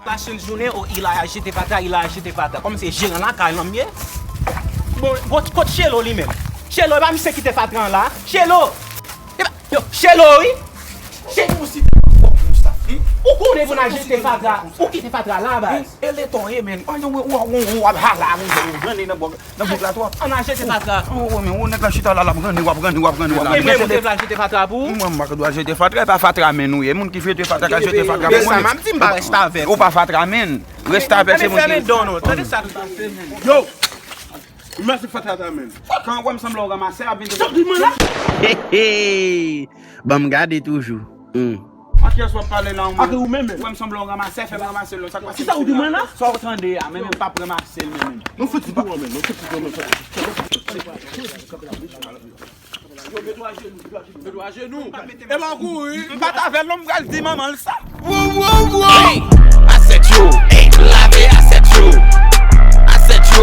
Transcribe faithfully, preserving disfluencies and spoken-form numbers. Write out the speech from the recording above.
Pase yon jounen, o, Ilay ap jete fatra, Ilay ap jete fatra. Kòm se jeran lakay lan m ye. Bon, bon, kot Chelo li menm? Chelo, e pa misye ki te fatra an la? Chelo! E pa, yo, Chelo, wi! Chelo, si ou konnen pou n al jete fatra, ou kite fatra la, baz. E leton ye, men. Ou ap hala, ou grannen nan bò. Nan bouk la twòp. Ann al jete fatra. Ou, ou, men, ou nèg la chita la, l ap rannen, w ap rannen, w ap rannen, w ap rannen. Mwen, mwen, mwen te vle al jete fatra pou ou. Mwen, m pa dwe al jete fatra, e pa fatra menm ou ye. Moun ki vle jete fatra ka jete fatra. Men sa, m ap di m pa reste avè l. Ou pa fatra menm. Reste avè l, se moun ki. Fèmen don nou. Tande sa k pase, menm. Yo! Mèsi fatra ta menm. Kan w wè m sanble yon ramasè, ap vin. Sa w di mwen la? Hey, hey. Ban m gade toujou. Hmm. Ak kiyès w ap pale la, ou menm? Ak ou menm menm. Ou wè m sanble yon ramasè, fè m ranmase l, sa k pase? Kisa ou di mwen la? Sa w tande a, men menm p ap ranmase l, men menm. Nou fouti tou, men, nou fouti tou, men. Yo, met w ajenou, met w ajenou. E pa kouri. M pa t avè l, non, m pral di manman l sa. Wo, wo, wo!